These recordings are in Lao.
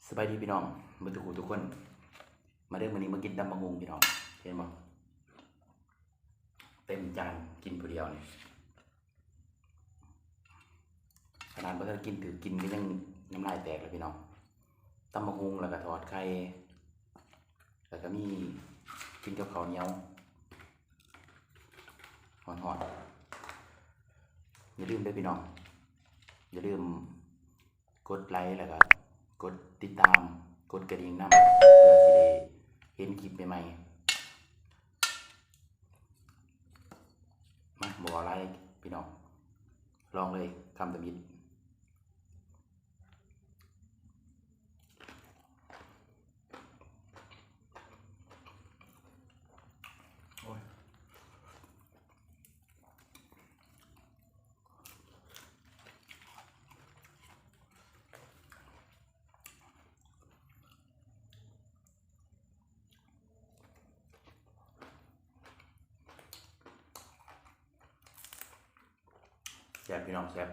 ສະບາຍດີພີ່ນ້ອງເບິດທຸກຜູ້ທຸກຄົນ. ມາເດີ ມື້ນີ້ມາກິນຕຳບັກຫຸ່ງພີ່ນ້ອງ. ເຫັນບໍ່? ເຕັມຈານ ກິນຜູ້ດຽວນີ້. ຂະໜາດບໍ່ທັນກິນ ຖືກກິນກໍຍັງນ້ຳລາຍແຕກແລ້ວພີ່ນ້ອງ. ຕຳບັກຫຸ່ງ ແລ້ວກໍທອດໄຂ່ ແລ້ວກໍມີ ກິນກັບເຂົ້າໜຽວຮ້ອນໆ. ຢ່າລືມເດີພີ່ນ້ອງ, ຢ່າລືມກົດໄລ ແລ້ວກໍກົດຕິດຕາມ ກົດກະດິ່ງນຳ ເພື່ອຊິໄດ້ເຫັນຄລິບໃໝ່ໆ. ມາ ບໍ່ເວົ້າຫຼາຍພີ່ນ້ອງ, ລອງເລີຍ ຄຳທຳອິດ. ໂອ້ຍ ແຊບພີ່ນ້ອງ ແຊບ.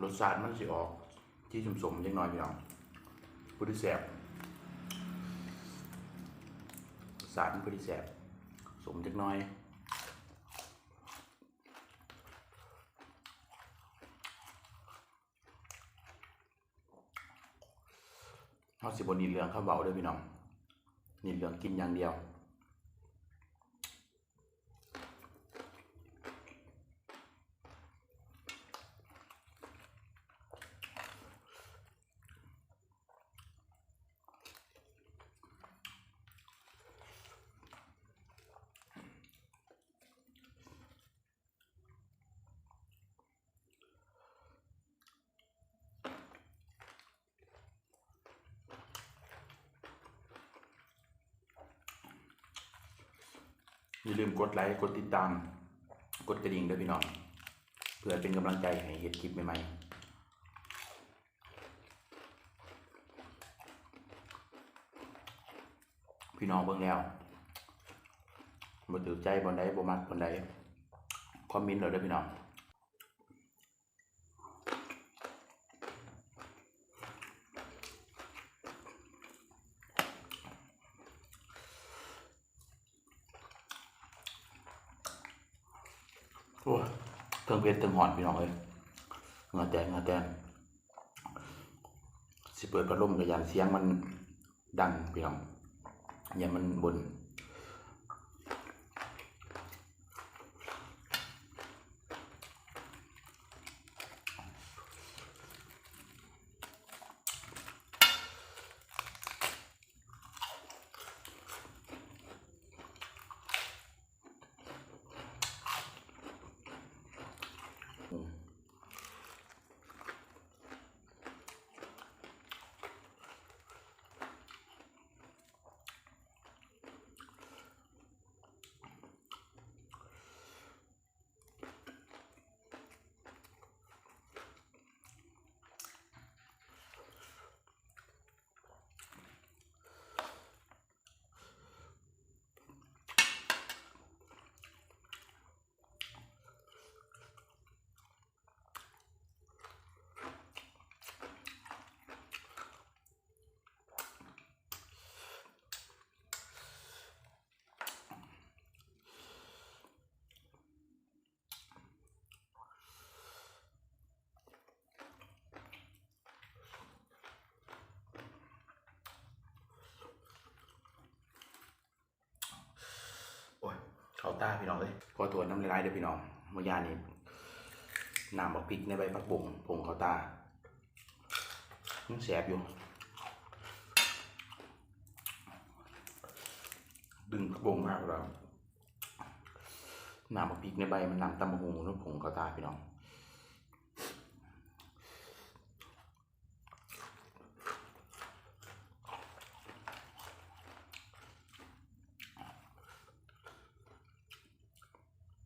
ລົດຊາດມັນຊິອອກສີສົ້ມໆ ຈັກໜ້ອຍພີ່ນ້ອງ, ພໍດີແຊບ. ລົດຊາດມັນພໍດີແຊບ ສົ້ມຈັກໜ້ອຍ. ເຮົາຊິບໍ່ນິນເລື່ອງຄຳເວົ້າເດີພີ່ນ້ອງ, ນິນເລື່ອງກິນຢ່າງດຽວ. ຢ່າລືມກົດໄລ ກົດຕິດຕາມ ກົດກະດິ່ງເດີພີ່ນ້ອງ, ເພື່ອເປັນກຳລັງໃຈໃຫ້ເຮັດຄລິບໃໝ່ໆ. ພີ່ນ້ອງເບິ່ງແລ້ວ ບໍ່ຖືກໃຈບ່ອນໃດ ບໍ່ມັກບ່ອນໃດ ຄອມເມັນເອົາເດີພີ່ນ້ອງ. ໂອ້ຍ ເທິງເຜັດເທິງຮ້ອນພີ່ນ້ອງເອີຍ, ເຫື່ອແຕກເຫື່ອແຕນ. ຊິເປີດພັດລົມກໍຢ້ານສຽງມັນດັງພີ່ນ້ອງ, ຢ້ານມັນບົ່ນ. ໂອ້ຍ ເຂົ້າຕາພີ່ນ້ອງເອີຍ, ຂໍໂທດນຳຫຼາຍໆເດີພີ່ນ້ອງ. ມື້ຍາມນີ້ນ້ຳບັກພິກໃນໃບຜັກບົ້ງ ຜົງເຂົ້າຕາ ຍັງແສບຢູ່. ດຶງຜັກບົ້ງມາແລ້ວ ນ້ຳບັກພິກໃນໃບມັນ ນ້ຳຕຳບັກຫຸ່ງ ຜົງເຂົ້າຕາພີ່ນ້ອງ. ໂ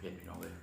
ເດັດພີ່ນ້ອງເອີຍ.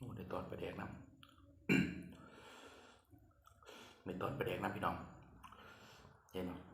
ໂອ້ ໄດ້ຕອນປາແດກນຳ ໄດ້ຕອນປາແດກນຳພີ່ນ້ອງ ເຫັນບໍ່?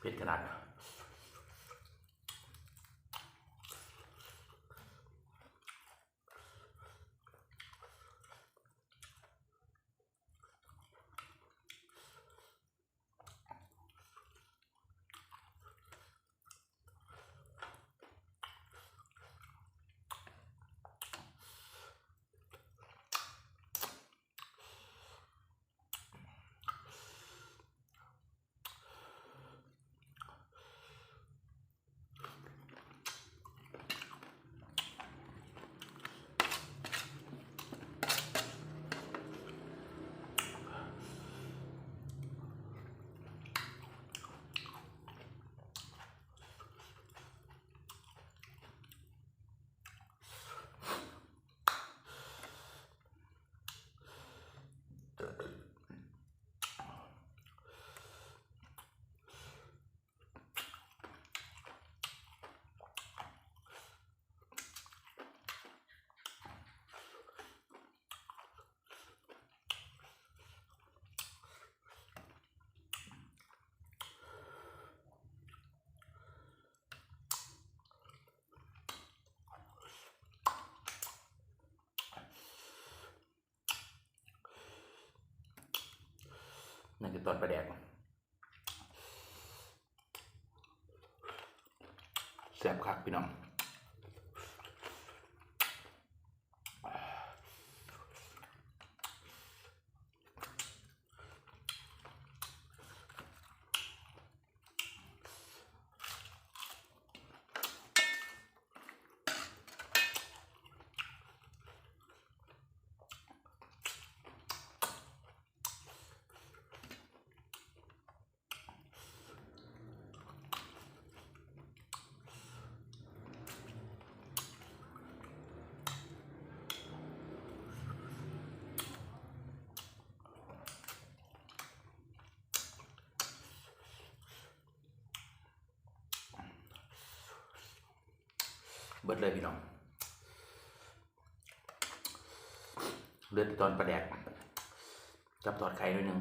ເຜັດຂະໜາດ. ອ ນັ້ນຄືຕອນປາແດກ ແຊບຄັກພີ່ນ້ອງ. ເບິດເລີຍພີ່ນ້ອງ ເຫຼືອແຕ່ຕອນປາແດກກັບທອດໄຂ່ໜ້ອຍໜຶ່ງ.